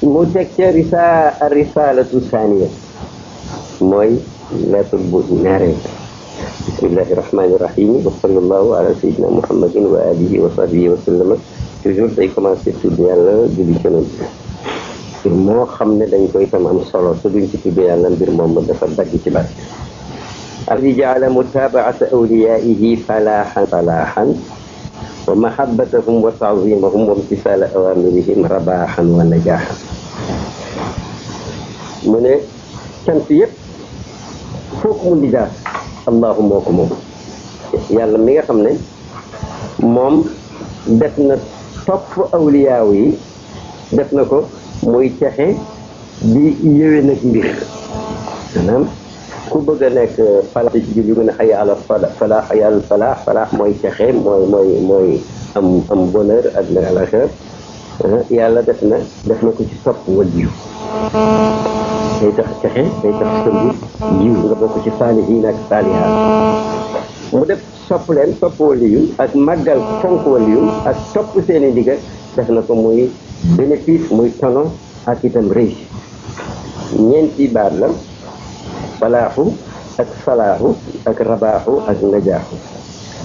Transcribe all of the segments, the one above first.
mu teg ca risalatu thaniya mooy lettre bu ñaareel. bismillahi rahmani rahim wa sallallahu ala sayyidina muhammadin wa alihi wa sahbihi wa sallama. toujours day commencé tudd yàlla julli ci Yonent bi moo xam ne dañ koy tam am solo te duñ ci tudd yàlla mbir moom dafa dagg ci baat. alladi jaala mutabaata awliyaihi falaahan wa mahabbatahum wa taazimahum wa imtisaala awamirihim rabaahan wa najaahan. mu ne cant yëpp foofu mu lijaas allahu moo ko moom yàlla mi nga xam ne moom def na topp awliyaaw yi def na ko muy texe di yëwee nag mbir. maanaam ku bëgg a nekk falaax ci julli mu ne xaya ala falaax xaya al falaax mooy texe mooy am bonheur ak na alaxira. yàlla def na ko ci topp waliyu day tax texe day tax sëmbi yiw nga bokk ci saalihiin ak saalihaat. mu def sopp leen topp waliyu ak màggal fonk waliyu ak topp seeni ndigal def na ko muy bénéfice muy tono ak itam réussite. ñeenti baat la: falaaxu ak salaaxu ak rabaaxu ak najaaxu.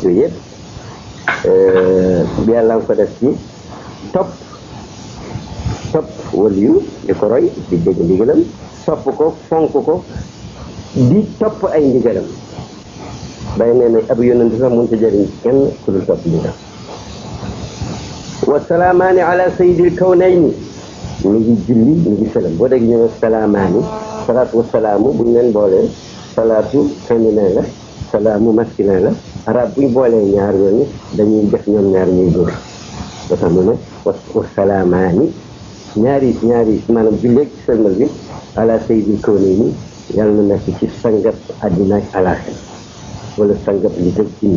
yooyu yëpp yàlla nga ko def ci topp waliyu di ko roy di dégg ndigalam, topp ko fonk ko di topp ay ndigalam. bay nee na ab yonent sax mënut a jëriñ kenn ku dul topp ndigal. wa salaamaani ala sayyidil kawnayni. mi ngi julli mi ngi sëlam boo dégg ñu ne salaamaani salaatu wa salaamu buñ leen boolee salaatu féminin la salaamu masculin la. arab buñ boolee ñaar yooyu dañuy def ñoom ñaar ñuy góor. ba tax mu ne wa salaamaani ñaari maanaam julleeg sëlmal bi ala sayyidil kawnayni yàlla na nekk ci sangab àddina ak alaaxira wala sangab li dëgg ci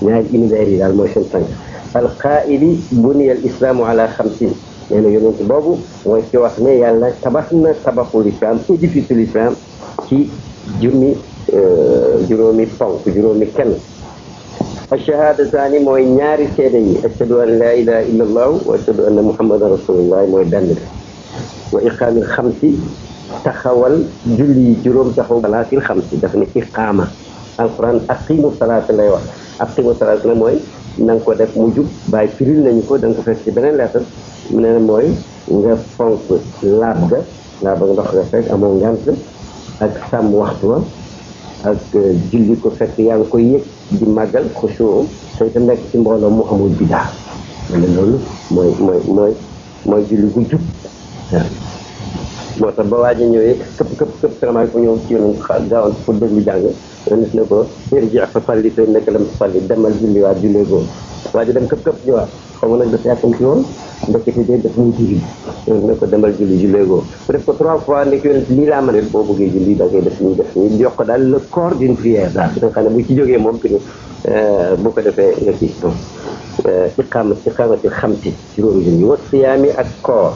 ñaari univers yi daal mooy seen sang. alqaa'ili buniya al islaamu ala xamsin. nee na yonent boobu mooy ci wax ne yàlla tabax na tabaxul islam édifice l'islam ci juróomi ponk juróomi kenn. ash-shahaadataani mooy ñaari seede yi ashhadu an laa ilaaha illa allahu wa ashhadu anna muhammadan rasulullah mooy benn bi. wa iqaamil xamsi taxawal julli juróom taxaw salaatil xamsi daf ne iqaama. alquran aqimu salaata lay wax. aqimu salaata la mooy na nga ko def mu jub bàyyi firil nañu ko da nga ko fekk ci beneen lettre mu ne mooy nga fonk laab ga ndox nga fekk amoo ngant ak sàmm waxtu wa ak julli ko fekk yaa ngi koy yëg di màggal xusuu te itam nekk ci mbooloo mu amul bidaa. mu ne loolu mooy julli gu jub waaw. moo tax ba waa ji ñëwee këpp salaamaaleykum ñëw ci yoonu gaawoon pour déglu jàng nit ne ko irji fa salli te nekk lam salli demal julli waat jullee góor. waa ji dem këpp ñëwaat xaw ma nag daf yàkkam ci woon ndekete dee daf muy julli ne ko demal jullee góor. bu def ko 3 fois nekk yoon lii laa mën a boo bëggee julli da ngay def ñu jox ko daal le corps d'une prière daal nga xam ne bu ci jógee moom que ni bu ko defee nga kii iqaamati xamsi juróomi julli wa siyaami ak koor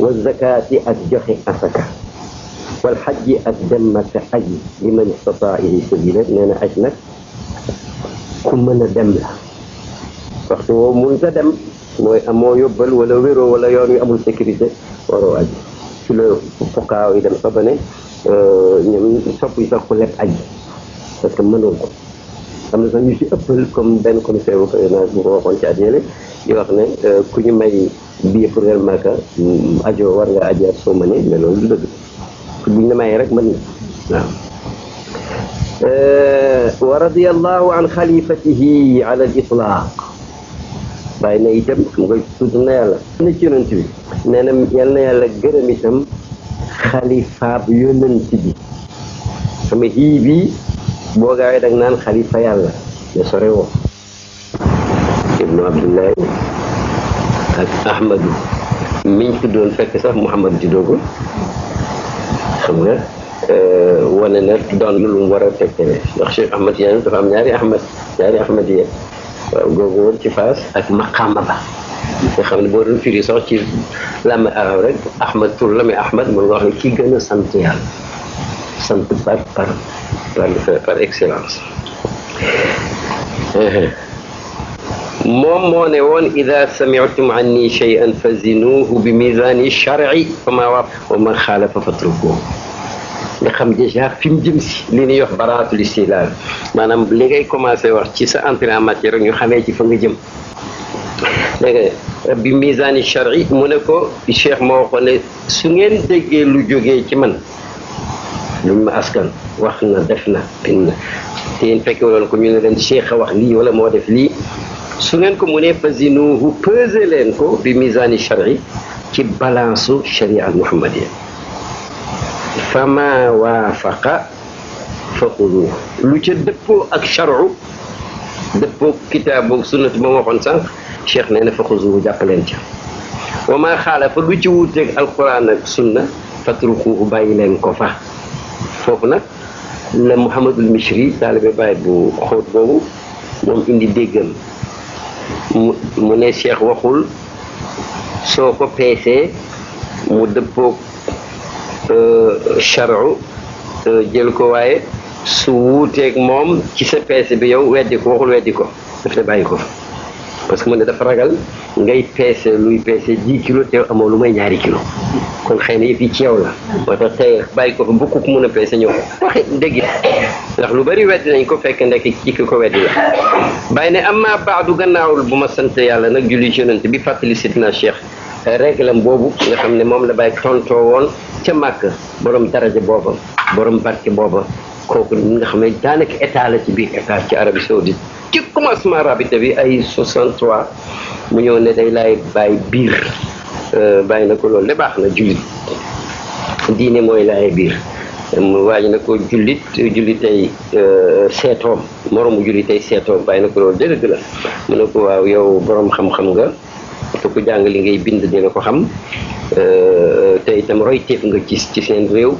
wa zakaati ak joxe asaka wal xajji ak dem Makka aji liman istataa ilayhi sabiila. nee na aj nag ku mën a dem la waxtu woo mënut a dem mooy amoo yóbbal wala wéroo wala yoon wi amul sécurité waroo aji. ci la fuqaaw yi dem fa ba ne ñoom sopp yi sax ku lekk aji parce que mënoo ko. am na sax ñu ci ëppal comme benn commissaire bu ko waxoon ci at yële di wax ne ku ñu may billet pour dem Makka ajo war nga aji ak soo mënee mais loolu du dëgg. buñ la mayee rek mën na waaw. wa radiyallahu an xalifatihi ala al itlaq. bàyyi na itam xam nga tudd na yàlla na ci yonent bi nee na yal na yàlla gërëm itam xalifaab yonent bi. sama xii bii boo gaawee dag naan xalifa yàlla ne sore woo. ibnu abdullahi ak ahmadu miñ tuddoon fekk sax muhammad juddoo ko xam nga wane na doon lu mu war a fekkee ndax Cheikh Ahmad Tidiane dafa am ñaari ahmad yi waaw googu woon ci Faas ak maqaama ba nga xam ne boo doon firi sax ci làmmi arab rek ahmad tur la mais ahmad mën nga wax ne kii gën a sant yàlla sant par excellence. moom moo ne woon ida sami'tum anni shay'an fazinuhu bi mizani shar'i fama wa man xaalafa fatrukuhu nga xam déjà fi mu jëm si li ñuy wax baraatul istilaal maanaam li ngay commencé wax ci sa entrée en matière ñu xamee ci fa nga jëm dégg nga bi mizani shar'i mu ne ko cheikh moo waxoon ne su ngeen déggee lu jógee ci man luñ ma askan wax na def na bind na te yéen fekke woon ko ñu ne leen cheikh a wax lii wala moo def lii su ngeen ko mu ne fazinuhu peser leen ko bi mizani shar'i ci balance sharia al muhammadiya fama waafaqa fa xuduuhu lu ca dëppoo ak charu dëppoo kitaabu sunnati ba ma waxoon sànq cheikh nee na fa xuduuhu jàppaleen ca wa ma xaalafa lu ci wuuteeg alquran ak sunna fatrukuhu bàyyi leen ko fa foofu nag la Mouhamadul Mishri taalibe Baay bu xóot boobu moom indi déggam mu ne cheikh waxul soo ko peesee mu dëppoog charu jël ko waaye su wuuteeg moom ci sa peese bi yow weddi ko waxul weddi ko daf ne bàyyi ko parce que mu ne dafa ragal ngay peese luy peese 10 kilos te amoo lu may 2 kilos kon xëy na yëf yi ci yow la moo tax tey bàyyi ko fa bu ko mën a peese ñëw waxi dégg ndax lu bari weddi nañ ko fekk ndekk ci ki ko weddi la bàyyi ne amma baadu gannaawul bu ma sant yàlla nag julli ci yonent bi fàttali sidna cheikh réglam boobu nga xam ne moom la bàyyi tontoo woon ca màkk borom daraja booba borom barke booba kooku nga xam ne daanaka état la ci biir état ci Arabie Saoudite ci commencement rabita bi ay 63 mu ñëw ne day laay bàyyi biir bàyyi na ko loolu de baax na jullit diine mooy laay biir mu waaj na ko jullitay seetoom moromu jullitay seetoom bàyyi na ko loolu dëgg la mu ne ko waaw yow borom xam-xam nga te ku jàng li ngay bind dina ko xam te itam royteef nga ci seen réew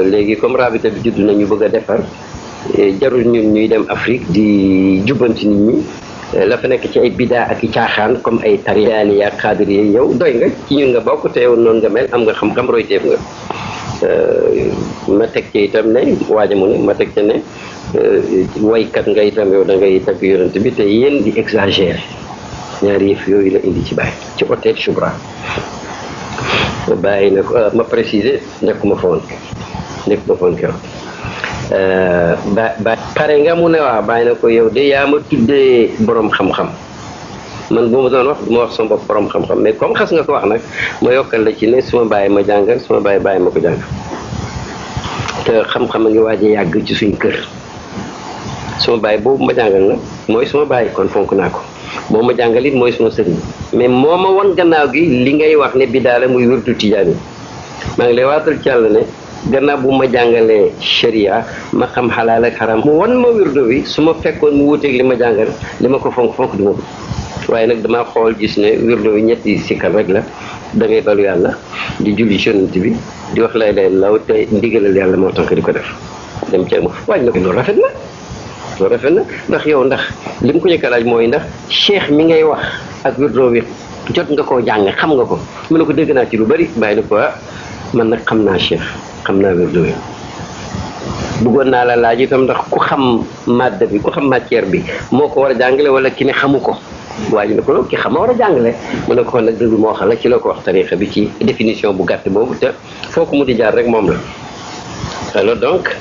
léegi comme rabita bi judd nañu bëgg a defar jarul ñun ñuy dem Afrique di jubbanti nit ñi la fa nekk ci ay bidaa ak i caaxaan comme ay tariyaani yaa xaadir yi yow doy nga ci ñun nga bokk te yow noonu nga mel am nga xam-xam royteef nga ma teg ci itam ne waaja mu ne ma teg ci ne waykat nga itam yow da ngay tagg yonent bi te yéen di exagéré ñaari yëf yooyu la indi ci bàyyi ci hôtel Choubra bàyyi na ko ma préciser nekkuma foon keroog ba pare nga mu ne waaw bàyyi na ko yow de yaa ma tuddee borom xam-xam man bu ma doon wax du ma wax sama bopp borom xam-xam mais comme xas nga ko wax nag ma yokkal la ci ne suma bàyyi ma jàngal suma bàyyi ma ko jàng te xam-xam a ngi waaj a yàgg ci suñ kër suma bàyyi boobu ma jàngal nag mooy suma bàyyi kon fonk naa ko moo ma jàngal it mooy suma sëriñ mais moo ma wan gannaaw gi li ngay wax ne bidaa la muy wërdu tijaan maa ngi lay waatal ci Yàlla ne gannaaw bu ma jàngalee sharia ma xam xalaal ak xaram mu wan ma wirdo bi su ma fekkoon mu wuuteeg li ma jàngal li ma ko fonk du ma ko waaye nag damaa xool gis ne wirdo bi ñetti sikkar rek la da ngay balu yàlla di julli ci yonent bi di wax lay law te ndigalal yàlla moo tax di ko def dem ca ma waaj na ko loolu rafet na ndax yow ndax li mu ko njëkk a laaj mooy ndax cheikh mi ngay wax ak wirdo bi jot nga koo jàng xam nga ko mu ne ko dégg naa ci lu bari bàyyi na ko man nag xam naa cheikh xam naa wirdo bi bëggoon naa la laaj itam ndax ku xam madda bi ku xam matière bi moo ko war a jàngale wala ki ne xamu ko waaye ne ko loolu ki xama war a jàngale mu ne ko nag dëgg moo xam la ci la ko wax tarixa bi ci définition bu gàtt boobu te fooku mu di jaar rek moom la alors donc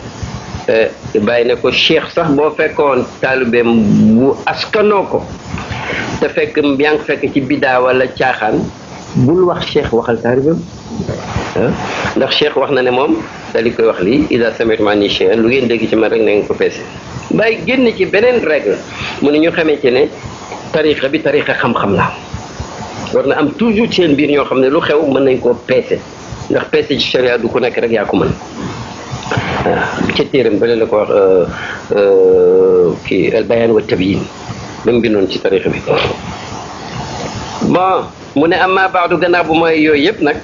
bàyyi ne ko cheikh sax boo fekkoon taalibeem bu askanoo ko te fekk yaa ngi fekk ci bidaa wala caaxaan bul wax cheikh waxal taalibeem ndax cheikh wax na ne moom da li koy wax lii ida sami'tum anni shay'an lu ngeen dégg ci man rek na ngeen ko peese bàyyi génn ci beneen règle mu ne ñu xamee ci ne tarixa bi tarixa xam-xam la war na am toujours seen biir ñoo xam ne lu xew mën nañ koo peese ndax peese ci sharia du ko nekk rek yaa ko mën waaw ca téeram bële la ko wax kii al bayaan wa tabyin ba mu bindoon ci tarixa bi bon mu ne amma baadu gannaaw bu mooy yooyu yëpp nag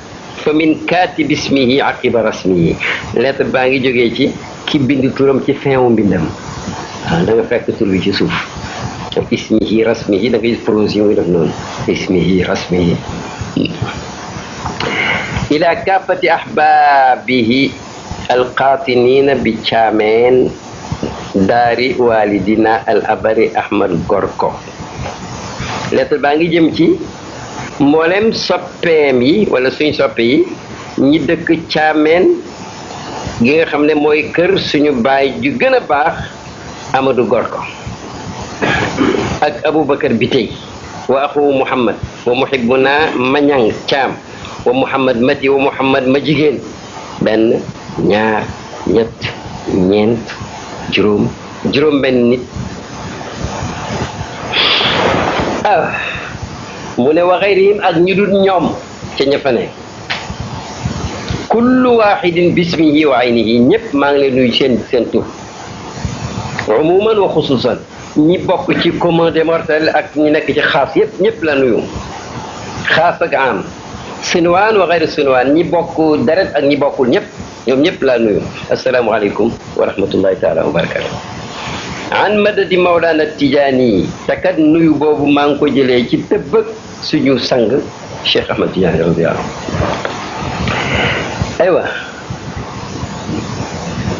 fa min kaatib ismihi aqiba rasmihi lettre baa ngi jógee ci ki bind turam ci fin wu mbindam waaw da nga fekk tur bi ci suuf ismihi rasmihi da ngay prose yi muy def noonu ismihi rasmihi ila kaafati ahbaabihi alqaatinina bi caameen daari walidina al abari ahmad gorko lettre baa ngi jëm ci mboolem soppeem yi wala suñ soppe yi ñi dëkk Caameen gi nga xam ne mooy kër suñu baay ju gën a baax Amadou Gorko ak Aboubacar Bitey wa axu Muhammad wa muhibbuna Mañang Caam wa Muhammad Mati wa Muhammad ma jigéen benn ñaar ñett ñeent juróom benn nit mu ne wa xayrihim ak ñu dul ñoom ca ña fa ne kullu waxidin bismihi wa aynihi ñëpp maa ngi leen nuyu seen tur umuman wa xususan ñi bokk ci commun des mortels ak ñi nekk ci xaas yëpp ñëpp la nuyu xaas ak am sinwaan wa xayru sinwaan ñi bokk deret ak ñi bokkul ñëpp ñoom ñëpp la nuyu asalaamualeykum wa rahmatullahi taala wa barakatu an madadi Mawlana Tijaani takat nuyu boobu maa ngi ko jëlee ci tëbbëg suñu sang Cheikh Ahmad Tijaani radiyallahu aywa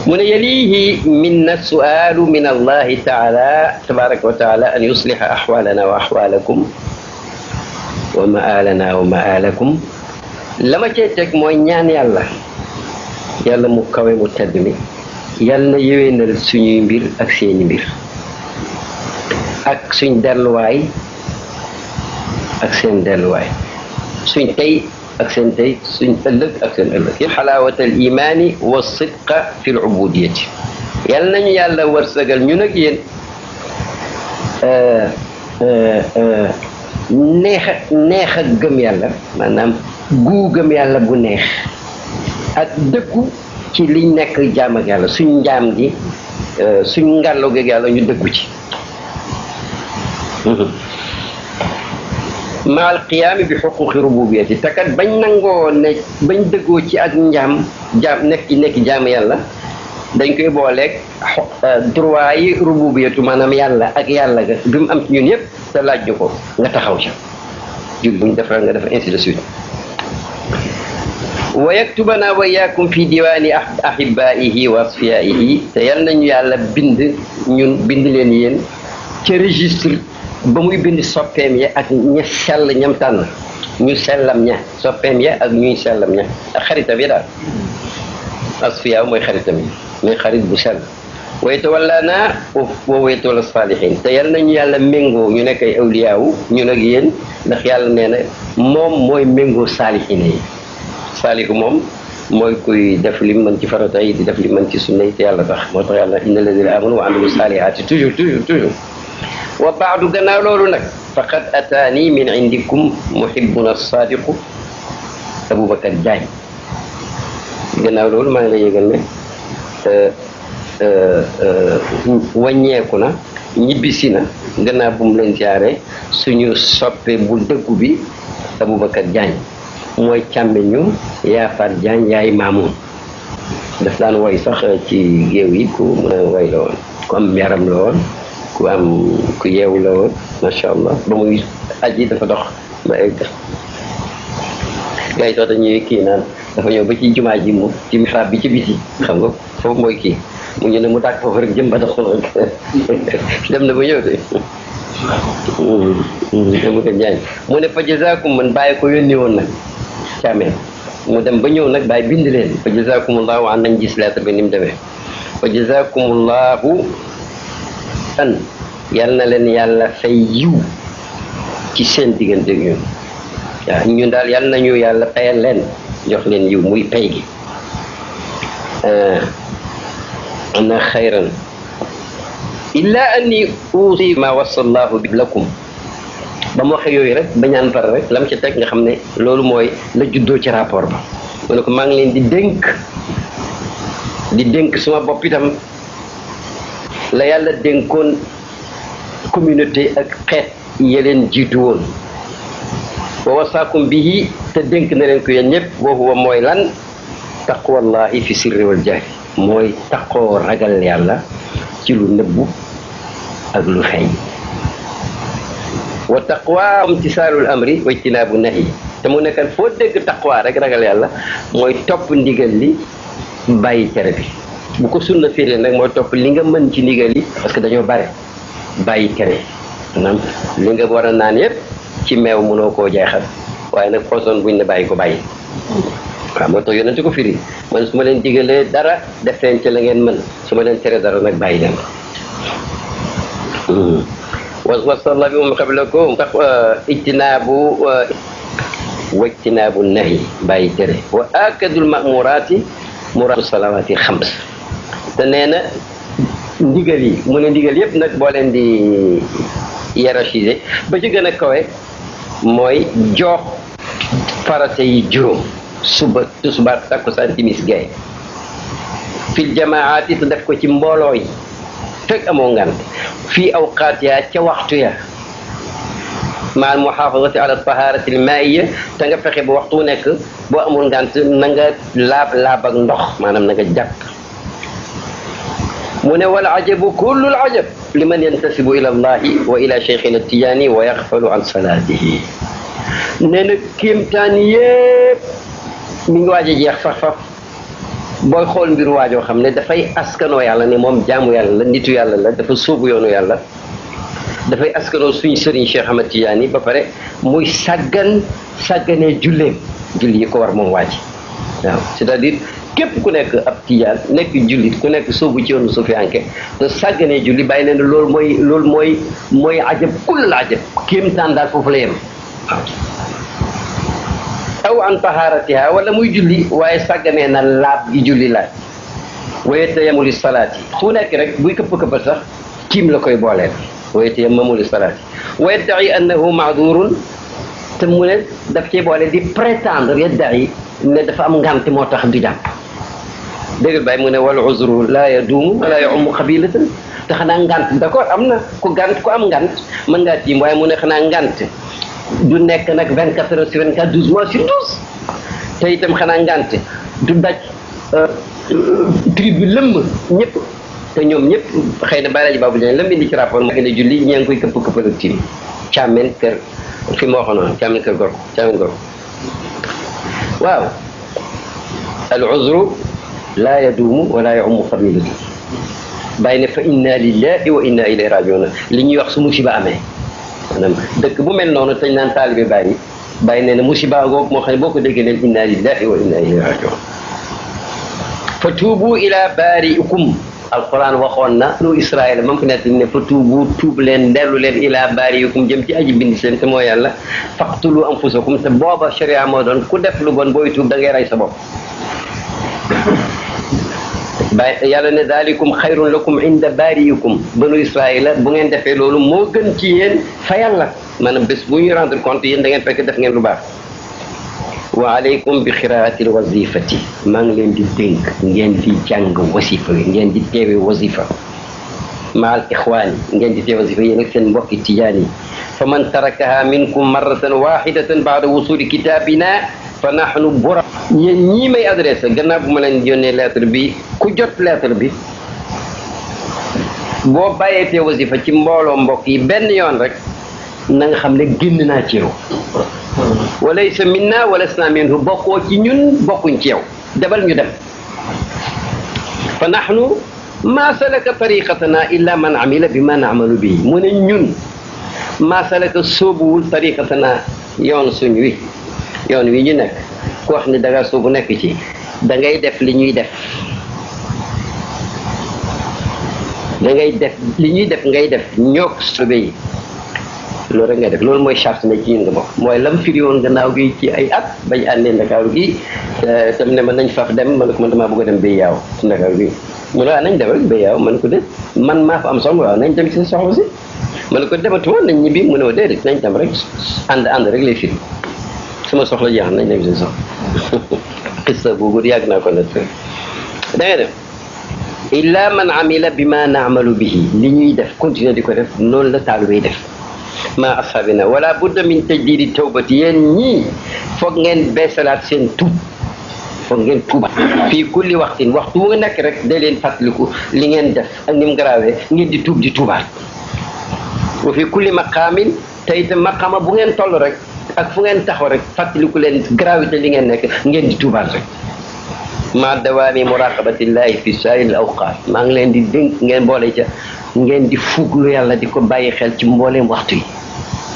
mu ne yalihi minna su'aalu min allahi taala tabaraka wa taala an yusliha axwaalana wa axwaalakum wa ma'aalana wa ma'aalakum la ma cee teg mooy ñaan yàlla mu kawe mu tedd mi yàlla na yéwénal suñuy mbir ak seeni mbir ak suñ delluwaay ak seen delluwaay suñ tey ak seen tey suñ ëllëg ak seen ëllëg fi xalaawatal imaani wa sidqa fi l ubudiyati yàlla nañu yàlla wërsëgal ñu nag yéen neex ak gëm yàlla maanaam guu gëm yàlla bu neex ak dëkku ci liñ nekk jaam ak yàlla suñ njaam gi suñ ngàllo gi yàlla ñu dëkku ci ma al qiyaami bi xuquqi rububiyati takat bañ nangoo ne bañ dëggoo ci ak jaam nekk jaam yàlla dañ koy booleeg droit yi rububiyatu maanaam yàlla ak yàlla ga bi mu am ci ñun yëpp te laaj ñu ko nga taxaw ca jul buñ defal nga def ainsi de suite wa yaktubana wa iyaakum fi diwaani ahibaihi wa asfiyaihi te yal nañu yàlla bind leen yéen ca registre ba muy bind soppeem ya ak ña sell ñam tànn ñu sellam ña soppeem ya ak ñuy sellam ña ak xaritam yi daal asfiya mooy xaritam yi mooy xarit bu sell wa yatawallana wa yatawalla salihin te yal nañu yàlla méngoo ñu nekk ay awliyaawu ñun ak yéen ndax yàlla nee na moom mooy méngoo saalihine yi saalihu moom mooy kuy def li mën ci farata yi di def li mën ci sunna yi te yàlla tax moo tax yàlla inna alladina amanu wa amilu salihaati toujours wa baadu gannaaw loolu nag faqad ataani min indikum muhibbuna sadiqu Aboubacar Diagne gannaaw loolu maa ngi lay yëgal ne wàññeeku na ñibbisi na gannaaw bu mu leen jaare suñu soppe bu dëggu bi Aboubacar Diagne mooy càmmeñu Yaafar Diagne yaay Maamun daf daan woy sax ci géew yi ku mën a woy la woon ku am yaram la woon ku yeewu la woon macha allah ba muy aji dafa dox ba egg gars yi sax dañuy kii naan dafa ñëw ba ci jumaa ji mu ci mihrab bi ci biti xam nga foofu mooy kii mu ñu ne mu tàkk foofu rek jëm ba doxul dem na ba ñëw de mu ko Jaañ mu ne fa jazaakum man bàyyi ko yónni woon nag Caameen mu dem ba ñëw nag bàyyi bind leen fa jazaakumullahu an nañ gis lettre bi ni mu demee fa jazaakumullahu an yal na leen yàlla fay yiw ci seen diggante ak ñun waaw ñun daal yal nañu yàlla fayal leen jox leen yiw muy pay gi ana xayran illa anni uusi ma wasallahu bi lakum ba mu waxee yooyu rek ba ñaan pare rek lam ci teg nga xam ne loolu mooy la juddoo ci rapport ba mu ne ko maa ngi leen di dénk suma bopp itam la yàlla dénkoon communauté ak xeet ya leen jiitu woon wa wasaakum bihi te dénk na leen ko yéen ñëpp wa huwa mooy lan taqwallahi fi sirri wal jahri mooy taqoo ragal yàlla ci lu nëbbu ak lu feeñ wa taqwa imtisaalul amri wa ijtinaabu nahi te mu nekkan foo dégg taqwa rek ragal yàlla mooy topp ndigal li bàyyi tere bi bu ko sunna firee nag mooy topp li nga mën ci ndigal yi parce que dañoo bare bàyyi tere maanaam li nga war a naan yëpp ci meew mënoo koo jeexal waaye nag poson buñ ne bàyyi ko bàyyi waaw moo tax yonente ko firi man su ma leen digalee dara def leen ci la ngeen mën su ma leen tere dara nag bàyyi leen wasalla bi moom qablakum ndax ijtinaabu wajtinaabu nahi bàyyi tere wa akadul mamuraati muraatu salawaati xams te nee na ndigal yi mu ne ndigal yëpp nag boo leen di hiérarchiser ba ci gën a kawe mooy jox farate yi juróom suba tisbaar takkusaan timis gay fil jamaati te def ko ci mbooloo yi fekk amoo ngant fii awqaat yaa ca waxtu ya maal muhaafazati ala taharati al maaiya te nga fexe ba waxtu nekk boo amul ngant na nga laab ak ndox maanaam na nga jàpp mu ne wal ajabu kullu al ajab liman yantasibu ila allahi wa ila cheikhina tijaani wa yaxfalu an salaatihi nee na kéemtaan yépp mi ngi waaj a jeex faf booy xool mbir waajoo xam ne dafay askanoo yàlla ne moom jaamu yàlla la nitu yàlla la dafa sóobu yoonu yàlla dafay askanoo suñu sëriñ Cheikh Ahmad Tidiane ba pare muy sàgganee julleem julli yi ko war moom waaji waaw c'est-à-dire képp ku nekk ab tijaan nekk jullit ku nekk sóobu ci yoonu sufiyanke te sàgganee julli bàyyi leen loolu mooy ajab kullal ajab kéemtaan daal foofu la yem waaw aw an taharatiha wala muy julli waaye sàgganee na laab gi julli laaj wayete yamuli salaati fu nekk rek buy këpp-këppal sax tiim la koy booleel wayete yamuli salaati wa yadda'i annahu ma'durun te mu ne daf cee boole di prétendre yadda'i ne dafa am ngànt moo tax du jàpp dégg bay mu ne wal uzru la yadumu wala ya'ummu qabilatan te xanaa ngànt d'accord am na ku am ngànt mën ngaa tiim waaye mu ne xanaa ngànt du nekk nag 24 heures sur 24 12 mois sur 12 te itam xanaa ngànt du daj tribu lëmm ñëpp te ñoom ñëpp xëy na bàyyi la ji baabu jane lëmm indi ci rapport moo gën a julli ñaa ngi koy këpp-këppal ak tiim càmmeen kër fi ma waxoon noonu càmmeen kër gorko càmmeen gorko waaw al uzru la yadumu wala ya'ummu qabilatu bàyyi ne fa inna lillahi wa inna ilayhi rajiun li ñuy wax su musiba amee maanaam dëkk bu mel noonu tañ naan taalibe bàyyi nee na musiba ngoog moo xam ne boo ko déggee leen inna lillahi wa inna ilayhi rajiun fa tuubu ila baari'ikum alquran waxoon na nu Israël moom ko nekk ne fa tuub leen dellu leen ila baari'ikum jëm ci aji bind seen te mooy yàlla faqtulu anfusakum te booba sharia moo doon ku def lu bon booy tuub da ngay rey sa bopp bàyyi yàlla ne daalikum xayrun lakum inda baari'ikum banu Israël bu ngeen defee loolu moo gën ci yéen fa yàlla maanaam bés bu ñu rendre compte yéen da ngeen fekk def ngeen lu baax wa alaykum bi xiraatil wazifati maa ngi leen di dénk ngeen di jàng wasifa ngeen di teewe wasifa maal ixwaani ngeen di teewe wasifa yéen ak seen mbokki tijaan yi fa man tarakaha minkum marratan wahidatan ba'da wusuli kitabina fa nahnu bura yéen ñii may adressé gannaaw bu ma leen yónnee lettre bi ku jot lettre bi boo bàyyee teewe wasifa ci mbooloo mbokk yi benn yoon rek na nga xam ne génn naa ci yow walaysa minna walasna minhu bokkoo ci ñun bokkuñ ci yow debal ñu dem fa nahnu ma salaka tariqatana illa man amila bima na'malu bi mu ne ñun ma salaka sóobuwul tariqatana yoon suñ wi yoon wi ñu nekk ku wax ni da nga sóobu nekk ci da ngay def li ñuy def li ñuy def ngay def ñoog sobe yi loolu rek ngay def loolu mooy charte ne ci ñun nga bokk mooy lam firi woon gannaaw gi ci ay at bañ àndee Ndakaaru gi tam ne man nañ faf dem man ko man damaa bëgg a dem Béy Yaaw ci Ndakaaru gi mu ne waaw nañ dem rek Béy Yaaw man ko de man maa fa am soxla waaw nañ dem ci sa soxla si man ko dematuma nañ ñibbi mu ne ma déedéet nañ dem rek ànd rek lay firi sama soxla jeex nañ dem si soxla xissa boobu yàgg naa ko nag da ngay dem illa man amila bima naamalu bihi li ñuy def continuer di ko def noonu la taalibe def ma ashabina wala budda min tajdidi tawbati yéen ñii foog ngeen beesalaat seen tuub foog ngeen tuuba fii kulli waxtu wu nga nekk rek day leen fàttaliku li ngeen def ak ni mu garaawee ngeen di tuubaat wa fii kulli maqaamin te itam maqaama bu ngeen toll rek ak fu ngeen taxaw rek fàttaliku leen gravité li ngeen nekk ngeen di tuubaat rek ma dawaami muraqabatillahi fi saa'iril awqaat maa ngi leen di dénk ngeen boole ca ngeen di fuglu yàlla di ko bàyyi xel ci mbooleem waxtu yi.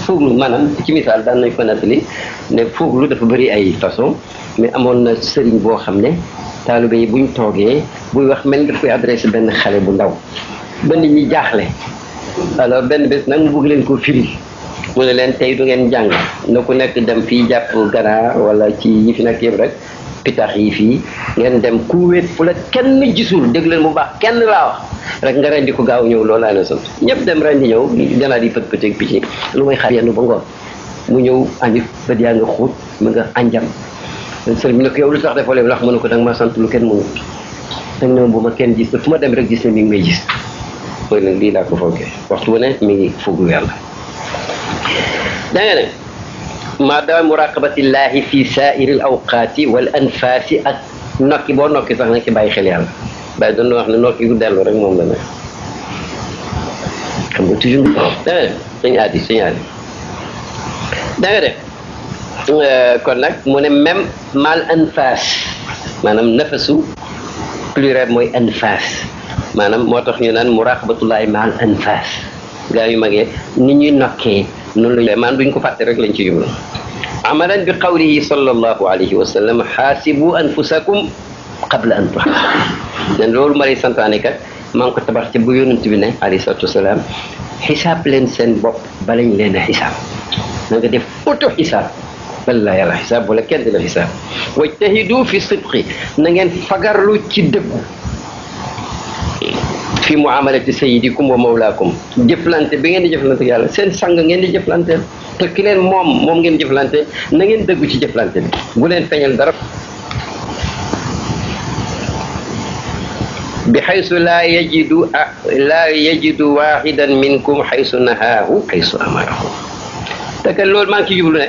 fuglu maanaam ci misaal daan nañ ko nattali ne fuglu dafa bëri ay façon mais amoon na sëriñ boo xam ne taalibe yi buñ toogee buy wax mel ni daf koy adressé benn xale bu ndaw ba nit ñi jaaxle alors benn bés nag mu bëgg leen ko firi mu ne leen tey du ngeen jàng na ku nekk dem fii jàpp ganaar wala ci yi fi nekk yëpp rek pitax yi fii ngeen dem ku wéet fu la kenn gisul dégg leen bu baax kenn laa wax rek nga rendi ko gaaw ñëw loolu laa la sant ñëpp dem rendi ñëw ganaar yi pët pëteeg picc lu may xaar yenn ba ngoon mu ñëw andi bët yaa nga xuut mu nga anjam sëriñ bi ne ko yow lu tax defoo leen wax mu ne ko danga ma sant lu kenn mënul danga ne ma bu ma kenn gis te fu ma dem rek gis ne mi ngi may gis mooy nag lii laa ko foogee waxtu bu ne mi ngi foglu yàlla da nga ne ma dawa muraqabatillahi fi sa'iril awqati wal anfasi ak nokki boo nokki sax na ci bàyyi xel yàlla bàyyi doon wax ne nokki gu dellu rek moom la ne xam nga toujours da nga ne suñu aadi da nga def kon nag mu ne même mal anfas maanaam nafasu pluriel mooy anfas maanaam moo tax ñu naan muraqabatullahi mal anfas gaa yu magee ni ñuy nokkee noonu la maanaam duñ ko fàtte rek lañ ci jublu amalan bi qawlihi sallallahu alayhi wa sallam xaasibu anfusakum qabla an tuxaasabu nen loolu ma lay santaane kat maa ngi ko tabax ci bu yonent bi ne alayhi salatu wasalaam xisaab leen seen bopp balañ leen a xisaab na nga def auto xisaab bal la yàlla xisaab wala kenn di la xisaab wajtahidu fi sidqi na ngeen fagarlu ci dëggu fi muamalati sayyidikum wa mawlaakum jëflante bi ngeen di jëflante yàlla seen sang ngeen di jëflante te ki leen moom ngeen jëflante na ngeen dëggu ci jëflante bi bu leen feeñal dara bi xaysu laa yajidu waaxidan minkum xaysu nahaahu xaysu amarahu te kat loolu maa ngi ci jublu ne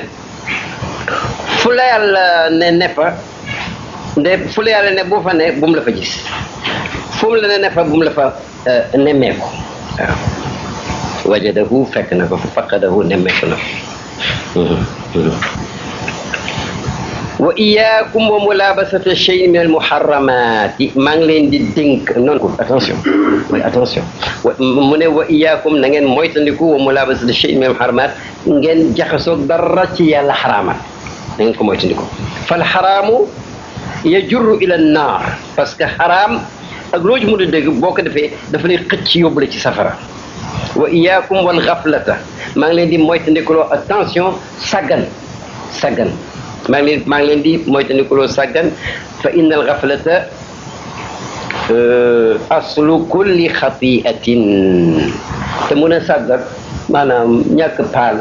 fu la yàlla ne fa fu la yàlla ne boo fa ne bu mu la fa gis fu mu la ne fa bu mu la fa nemmeeku waaw wajadahu fekk na ko fa faqadahu nemmeeku na wa iyaakum wa mulabasata shay min al muharramati maa ngi leen di dénk noonu ko attention mooy attention mu ne wa iyaakum na ngeen moytandiku wa mulabasata shay min al muharramat ngeen jaxasoo dara ci yàlla xaraamat na ngeen ko moytandiku fal xaraamu yajurru ila naar parce que xaraam ak loo ci mën a dégg boo ko defee dafa lay xëcc yóbbu la ci safara wa iyaakum wal xaflata maa ngi leen di moytandikuloo attention saggan maa ngi leen di moytandikuloo saggan fa inna al xaflata aslu kulli xatiatin te mun a saggan maanaam ñàkk paal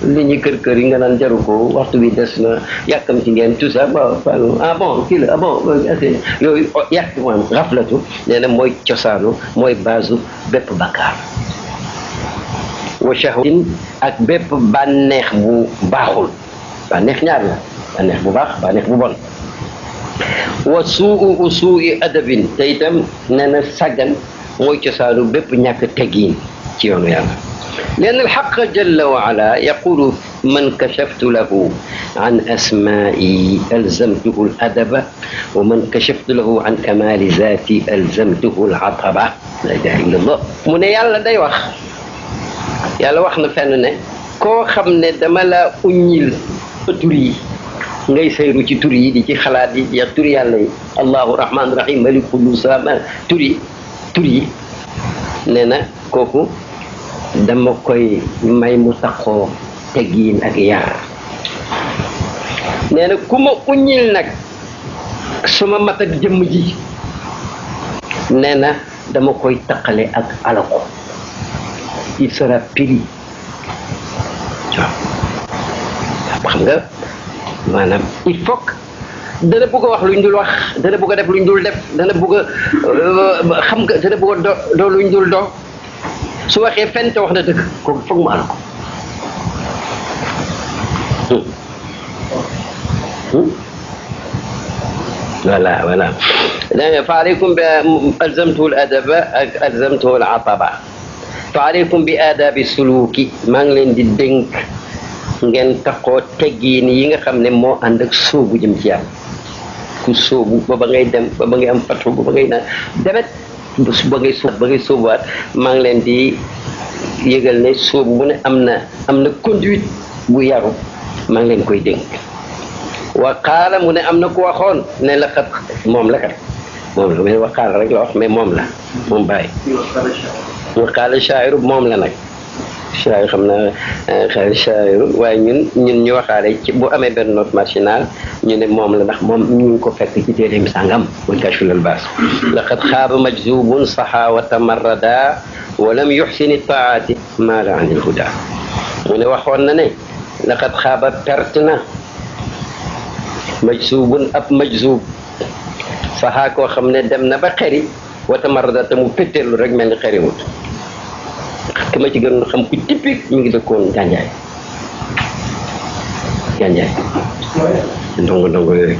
li ñu kër yi nga naan jaru ko waxtu bi des na yàkkam ci ngeen tout ça bon kii la bon yooyu yàq moom xaflatu nee na mooy cosaanu mooy baasu bépp bakkaar wa shahwatin ak bépp bànneex bu baaxul bànneex ñaar la bànneex bu baax bànneex bu bon wa suui adabin te itam nee na saggan mooy cosaanu bépp ñàkk teggiin ci yoonu yàlla لأن الحق جل وعلا يقول من كشفت له عن أسمائي ألزمته الأدب ومن كشفت له عن كمال ذاتي ألزمته العطبة لا إله إلا الله من يالا داي واخ يالا واخنا فenn ne koo xam ne dama la uññil tur yi ngay sayru ci tur yi di ci xalaat yi ya tur yàlla yi Allahu Rahman Rahim Malik Qudus tur yi nee na kooku dama koy may mu taxoo teggiin ak yar nee na ku ma uññil nag suma mat ak jëmm ji nee na dama koy taqale ak alako il sera péri waaw xam nga maanaam il faut que dana bëgg a wax luñ dul wax dana bëgg a def luñ dul def dana bëgg a xam nga dana bëgg a doo luñ dul doo su waxee fenn te wax na dëgg kooku foog mu àll ko voilà dégg nga fa aleykum bi alzamtuhu al adaba ak alzamtuhu al ataba fa aleykum bi aadabi suluki maa ngi leen di dénk ngeen taxoo teggiin yi nga xam ne moo ànd ak sóobu jëm ci yàlla ku sóobu ba ngay dem ba ngay am fatu ba ngay naan demet ba ngay sóobuwaat maa ngi leen di yëgal ne sóobu bu ne am na conduite bu yaru maa ngi leen koy dénk wa qaala mu ne am na ku waxoon ne la kat moom la kat moom la mais wa qaala rek la wax mais moom la moom bàyyi wa qaala shaa'iru moom la nag shaa'ir xam naa shaa'iru waaye ñun ñu waxaale ci bu amee benn note marginale ñu ne moom la ndax moom ñu ngi ko fekk ci téeréem sàngam wa kashful albaas laqad xaaba majzubun saxa wa tamarrada wa lam yuxsini taati maala an ilhuda mu ne waxoon na ne laqad xaaba perte na majzubun ab majzub saxaa koo xam ne dem na ba xeri wa tamarrada te mu pétteelu rek mel ni xeriwut ki ma ci gën xam ku typique mi ngi dëkkoon Gandiaye ndongo yooyu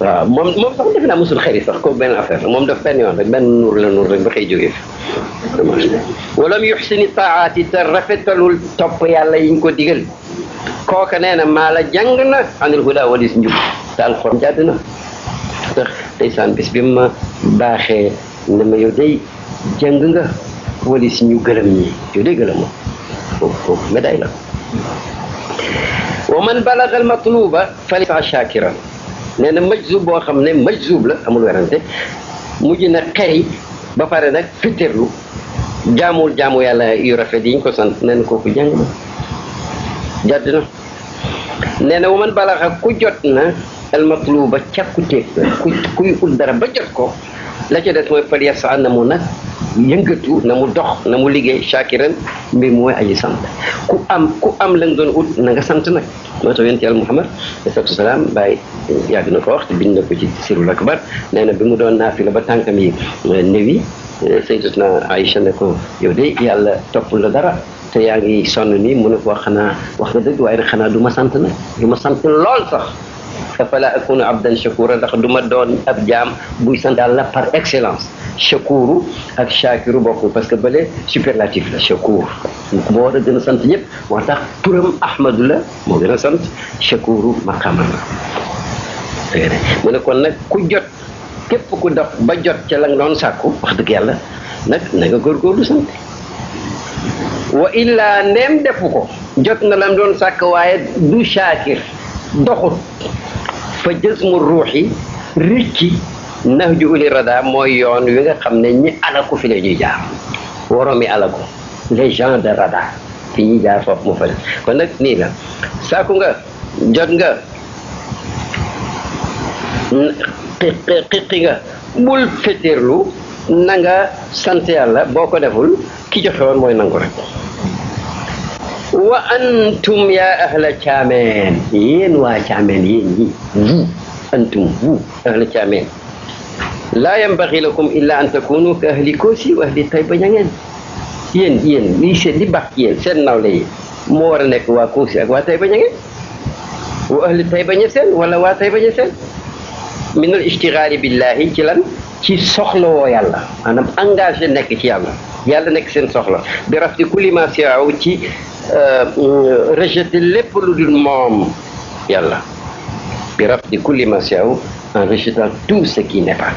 waaw moom sax defe naa mosul xëri sax ko benn affaire la moom daf benn yoon rek benn nuur rek ba xëy jógee fi walam yuxsini taati te rafetalul topp yàlla yiñ ko digal kooka nee na maa la jàng na anil huda walis njub te alxuraan jàdd na tax ndeysaan bis bi ma baaxee ne ma yow day jàng nga walis ñu gërëm ñi yow day gërëm ma foofu médaille la wa man balaga al matluba falisa shakiran nee na majzub boo xam ne majzub la amul werante mujj na xëy ba pare nag fitterlu jaamu yàlla yu rafet yi ñu ko sant nee na kooku jàng na jàdd na nee na wa man balaga ku jot na al matluba càkkuteeg kuy ut dara ba jot ko la ca des mooy fal yasa na mu nag yëngatu na mu dox na mu liggéey shakiran mbir mooy aji sant ku am la nga doon ut na nga sant nag moo tax yonent yàlla Muhammad sallallahu alayhi wa sallam bàyyi yàgg na ko wax te bind na ko ci sirul akbar nee na bi mu doon naafila ba tànkam yi néewi sayyidatuna Aïcha ne ko yow de yàlla toppul la dara te yaa ngi sonn nii mu ne ko xanaa wax nga dëgg waaye nag xanaa du ma sant nag du ma sant lool sax afala akunu abdan shakura ndax du ma doon ab jaam buy sant yàlla par excellence shakuru ak shakiru bokk parce que bële superlatif la shakur moo war a gën a sant ñëpp moo tax turam ahmadu la moo gën a sant shakuru maqama la mu ne kon nag ku jot képp ku dox ba jot ca la nga doon sàkku wax dëgg yàlla nag na nga góorgóorlu sant wa illa ndeem defu ko jot na lam doon sàkk waaye du shakir doxut fa jësmu ruuxi ricci nahju uli rada mooy yoon wi nga xam ne ñi alaku fi la ñuy jaar waroomi alaku les gens de rada fi ñuy jaar foofu mu fa kon nag nii la sàkku nga jot nga xiqi nga bul fétéerlu na nga sant yàlla boo ko deful ki joxe woon mooy nangu rek wa antum ya ahla caameen yéen waa caameen yéen ñi vous antum vous ahla caameen laa yambaxi lakum illa an takunu ka ahli Koosi wa ahli Tayba Ñangeen yéen lii seen di baax ci yéen seen nawle yi moo war a nekk waa Koosi ak waa Tayba Ñangeen wa ahli Tayba Ñaseen wala waa Tayba Ñaseen min al ishtigaali billahi ci lan ci soxla woo yàlla maanaam engagé nekk ci yàlla nekk seen soxla bi rafti kulli ma siwaaw ci rejeter lépp lu dul moom yàlla bi rafti kulli ma siwaaw en rejetant tout ce qui n'est pas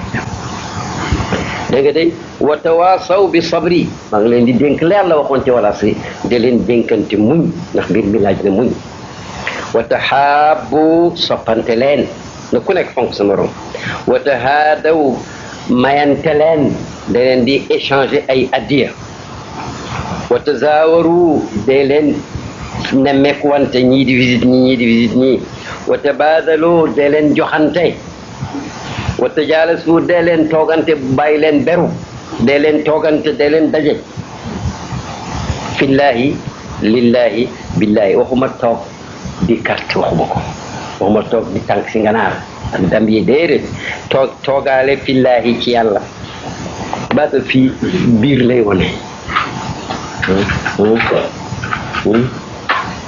dégg nga day wa tawaasaw bi sabri maa ngi leen di dénk leer la waxoon ci wala si de leen dénkante muñ ndax mbir mi laaj na muñ wa tahaabu soppante leen na ku nekk fonk sa morom wa tahaadaw mayante leen da leen di échanger ay addiya wa tazaawaru de leen nemmeekuwante ñii di visite ñii di visite ñii wa tabaadalu de leen joxante wa tajaalasu de leen toogante bàyyi leen beru de leen toogante de leen daje fillahi lillahi billahi waxuma toog di carte waxuma toog di tànk si nganaar ak dam yi déedéet toogaale fillahi ci yàlla baata fii biir lay wone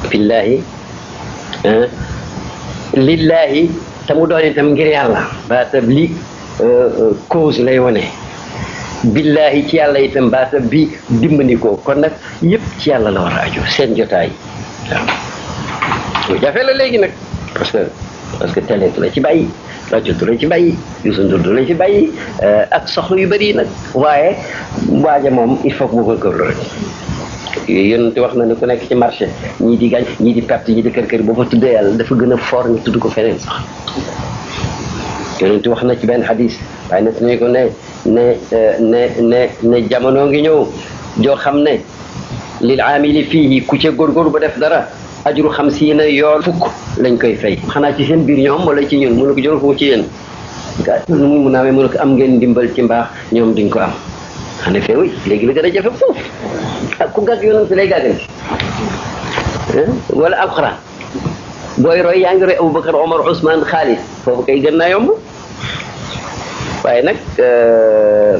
fillahi lillahi te mu doon itam ngir yàlla baata li cause lay wone billahi ci yàlla itam baata bi dimbandikoo kon nag yëpp ci yàlla la war a aju seen jotaay waaw lu jafe la léegi nag parce que parce que télé du la ci bàyyi rajo du la ci bàyyi Youssou Ndour du la ci bàyyi ak soxla yu bëri nag waaye waaja moom il faut que mu góorgóorlu rek yonent wax na ne ku nekk ci marché ñii di gañ ñii di perte ñii di kër boo fa tuddee yàlla dafa gën a fort nga tudd ko feneen sax yonent wax na ci benn xadis waaye nag suñu ko ne jamono ngi ñëw joo xam ne lil aamili fii ku ca góorgóorlu ba def dara ajru 50 yool fukk lañ koy fay xanaa ci seen biir ñoom wala ci ñun mënu ko jël foofu ci yéen ga nu mu mun a amee mënu ko am ngeen ndimbal ci mbaax ñoom duñ ko am en effet oui léegi la gën a jafe foofu ak ku gàgg yonent lay gàgganti wala alxuraan booy roy yaa ngi roy Aboubacar Omar Ousmane Khalid foofu kay gën naa yomb waaye nag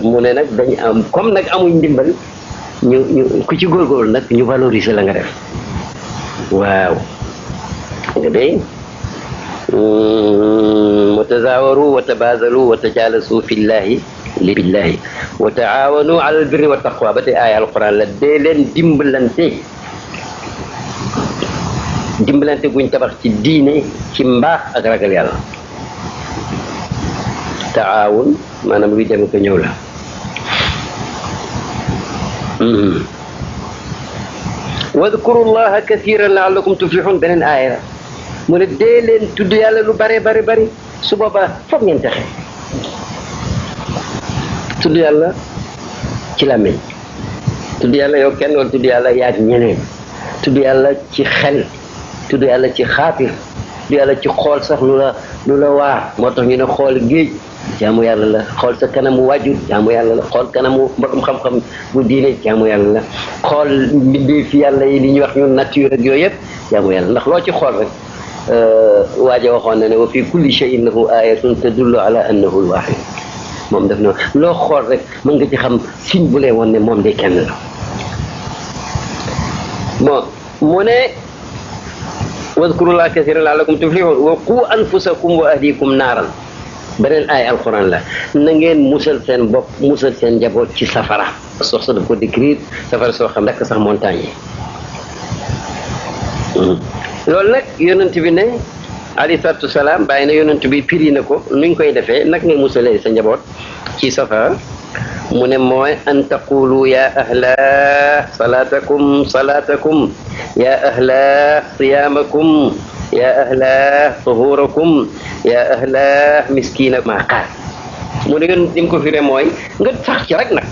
mu ne nag dañu am comme nag amuñ ndimbal ñu ku ci góorgóorlu nag ñu valoriser la nga def waaw nga day wa tazaawaru wa tabaadalu wa tajaalasu fillahi li billahi wa taawanu ala albirri wa taqwa ba tey aaya alquran la dee leen dimbalante guñ tabax ci diine ci mbaax ak ragal yàlla taawun maanaam luy dem ko ñëw la wadkuru llaha kathiran laallakum tuflihun beneen aaya la mu ne dee leen tudd yàlla lu bare bari su boobaa foog ngeen texe tudd yàlla ci làmmiñ tudd yàlla yow kenn wala tudd yàlla yaag ñeneen tudd yàlla ci xel tudd yàlla ci xaatir tudd yàlla ci xool sax lu la waar moo tax ñu ne xool géej jaamu yàlla la xool sa kanamu wàjjur jaamu yàlla la xool kanamu borom xam-xam bu diine jaamu yàlla la xool mbindee fi yàlla yi li ñuy wax ñun nature ak yooyu yëpp jaamu yàlla ndax loo ci xool rek waaja waxoon na ne wa fi kulli shay'in lahu ayatun tadullu ala annahu al-wahid moom def na loo xool rek mën nga ci xam signe bu lay woon ne moom de kenn la bon mu ne wadkurullaha kathiran la'allakum tuflihun wa qu anfusakum wa ahlikum naaran beneen ay alquran la na ngeen musal seen bopp musal seen njaboot ci safara sox sa daf ko décrire safara soo xam rek sax montagne yi loolu nag yonent bi ne alayhi salaatu wasalaam bàyyi na yonent bi firi na ko nuñ koy defee nag ngay musalee sa njaboot ci safara mu ne mooy an taqulu ya ahla salatakum ya ahla siyamakum ya ahla tuhurakum ya ahla miskina ma qaal mu ne ngeen dim ko firee mooy nga sax ci rek nag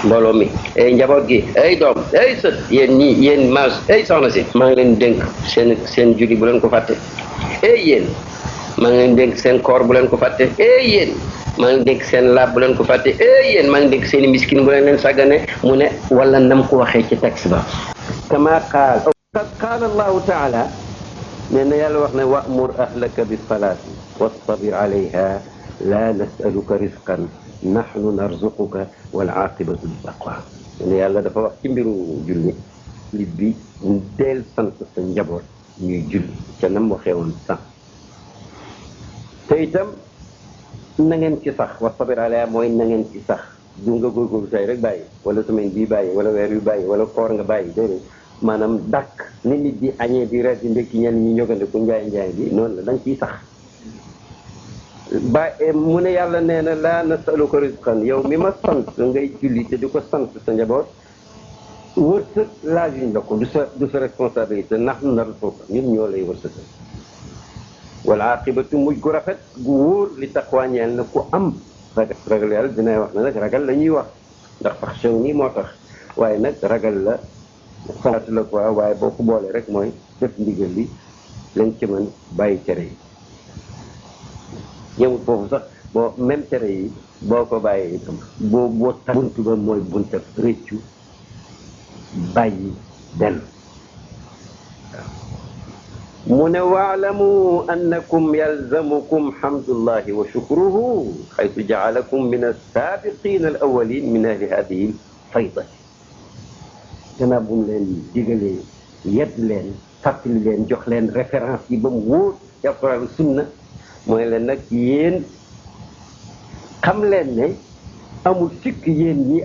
mbooloo mi njaboot gi doom sët yéen maas soxna si maa ngi leen dénk seen julli bu leen ko fàtte yéen maa ngi leen dénk seen koor bu leen ko fàtte yéen maa ngi dénk seen laab bu leen ko fàtte yéen maa ngi dénk seen i miskin bu leen sàggane mu ne wala nam ko waxee ci texte ba kama qaal qad qaala allahu taala nee na yàlla wax ne wa'mur ahlaka bis-salaati wastabir alayha la nas'aluka rizqan nahnu narzuquka wal aqibatu lit-taqwa ne yàlla dafa wax ci mbiru julli li bi deel sant sa njaboot ñuy julli ca nam waxee woon sax te itam na ngeen ci sax wastabir alayha mooy na ngeen ci sax du nga góorgóorlu tey rek bàyyi wala semaine bii bàyyi wala weer yu bàyyi wala koor nga bàyyi déedéet maanaam dàkk ni nit di añee di reer di ndekki ñenn ñi ñogandiku njaay bi noonu la da nga ciy sax mu ne yàlla nee na laa nasaluka rizqan yow mi ma sant ngay julli te di ko sant sa njaboot wërsëg laajuñ la ko du sa responsabilité nahnu narzuquka ñun ñoo lay wërsëgal wal aqibatu mujj gu rafet gu wóor li taqwa ñeel na ku am ragal yàlla dinay wax ne nag ragal la ñuy wax ndax fax sew nii moo tax waaye nag ragal la sant la quoi waaye boo ko boolee rek mooy def ndigal li lañ ci mën bàyyi tere yi yemul foofu sax boo même tere yi boo ko bàyyee itam boo tax buntu ba mooy bunta réccu bàyyi dellu mu ne waalamu annakum yalzamukum hamdullahi wa shukruhu xaytu jaalakum min alsaabiqina al awalin min ahli hadihi lfaydati gannaaw bu mu leen digalee yedd leen fàttali leen jox leen référence yi ba mu wóor ci alquran sunna mooy leen nag yéen xam leen ne amul sikk yéen ñi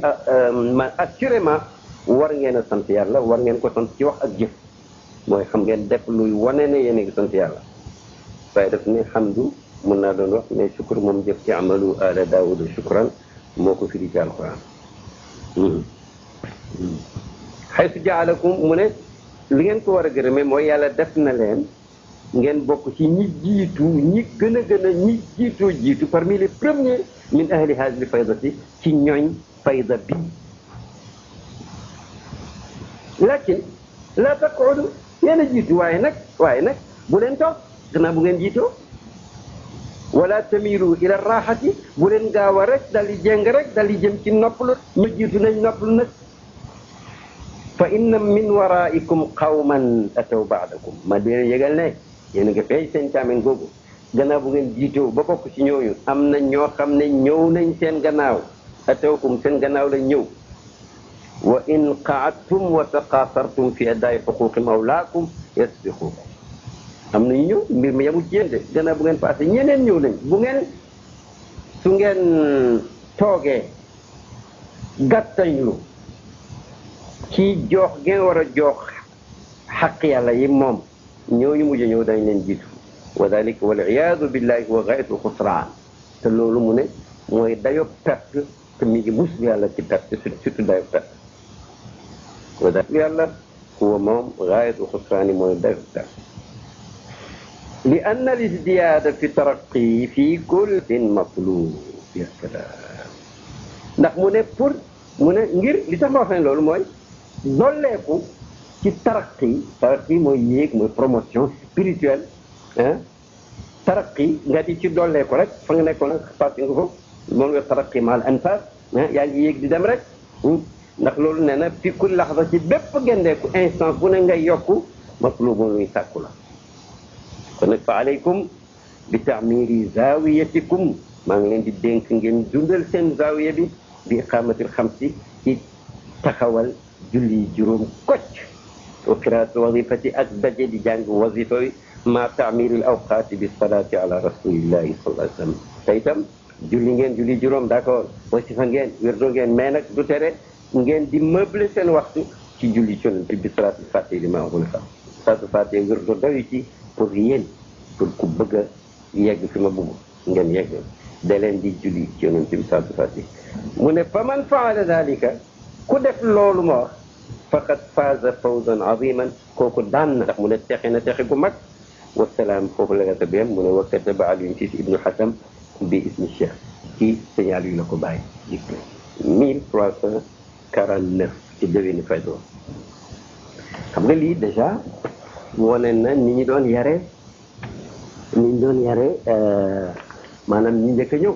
man assurément war ngeen a sant yàlla war ngeen ko sant ci wax ak jëf mooy xam ngeen def luy wane ne yéen a ngi sant yàlla waaye daf ne hamdu mun naa doon wax mais shukur moom jëf ci amalu ala daawuda shukran moo ko firi ci alquran xaytu jaalakum mu ne li ngeen ko war a gërëmee mooy yàlla def na leen ngeen bokk ci ñi jiitu ñi gën a ñi jiitu parmi les premiers min ahli haadihi faydati ci ñooñ fayda bi lakin la taqudu yéen a jiitu waaye nag bu leen toog gannaaw bu ngeen jiitoo wala tamiru ila raxati bu leen gaaw a rek dal di jéng rek dal di jëm ci noppalu ma jiitu nañ noppalu nag fa inna min waraikum qawman ataw baadakum ma dina yëgal ne yéen a ngi feeñ seen caamen googu gannaaw bu ngeen jiitoo ba bokk ci ñooñu am na ñoo xam ne ñëw nañ seen gannaaw atawkum seen gannaaw lañ ñëw wa in qaadtum wa taqaasartum fi adaa'i xuquqi mawlaakum yasbiqukum am nañu ñëw mbir mi yamul ci yéen de gannaaw bu ngeen passé ñeneen ñëw nañ bu ngeen su ngeen toogee gàttañlu ci joox ngeen war a joox xaq yàlla yi moom ñooñu mujj ñëw dañ leen jiitu wa dalika wal iyaadu billahi wa gayatu xusraan te loolu mu ne mooy dayo perte te mi ngi mus yàlla ci perte surtout dayo perte wa dalika yàlla huwa moom gayatu xusraani mooy dayo perte li anna al izdiyaada fi taraqi fi kullin matlub ya salaam ndax mu ne pour mu ne ngir li tax ma wax ne loolu mooy dolleeku ci taraqi mooy yéeg mooy promotion spirituelle taraqi nga di ci dolleeku rek fa nga nekkoon nag passé nga ko moom nga taraqi maal anfas yaa ngi yéeg di dem rek ndax loolu nee na fi kulli laxda ci bépp gendeeku instance bu ne ngay yokku matlubun luy sàkku la kon nag fa aleykum bi taamiri zawiyatikum maa ngi leen di dénk ngeen dundal seen zawiya bi bi iqamatil xamsi ci taxawal julli juróom kocc wa qiraatu wazifati ak daje di jàng wazifa yi ma taamiril awqaati bi salaati ala rasulillahi sallallahu alayhi wa sallam te itam julli ngeen julli juróom d'accord wasifa ngeen wirdo ngeen mais nag du tere ngeen di meubler seen waxtu ci julli ci yonent bi salaatul fatiha li ma waxul sax salaatul fatiha wirdo doyu ci pour yéen pour ku bëgg a yegg fi ma bëgg ngeen yegg da leen di julli ci yonent bi salaatul fatiha mu ne fa man faala dalika ku def loolu ma wax faqad faaza fawzan aziman kooku daan na ndax mu ne texe na texe gu mag wasalaam foofu la nga tabiyam mu ne wa kataba Alioune Cissé ibnu Hakam bi ismi Cheikh ci signal yu la ko bàyyi dik 1349 ci déwéni faydo xam nga lii déjà wane na ni ñu doon yare maanaam ñi njëkk a ñëw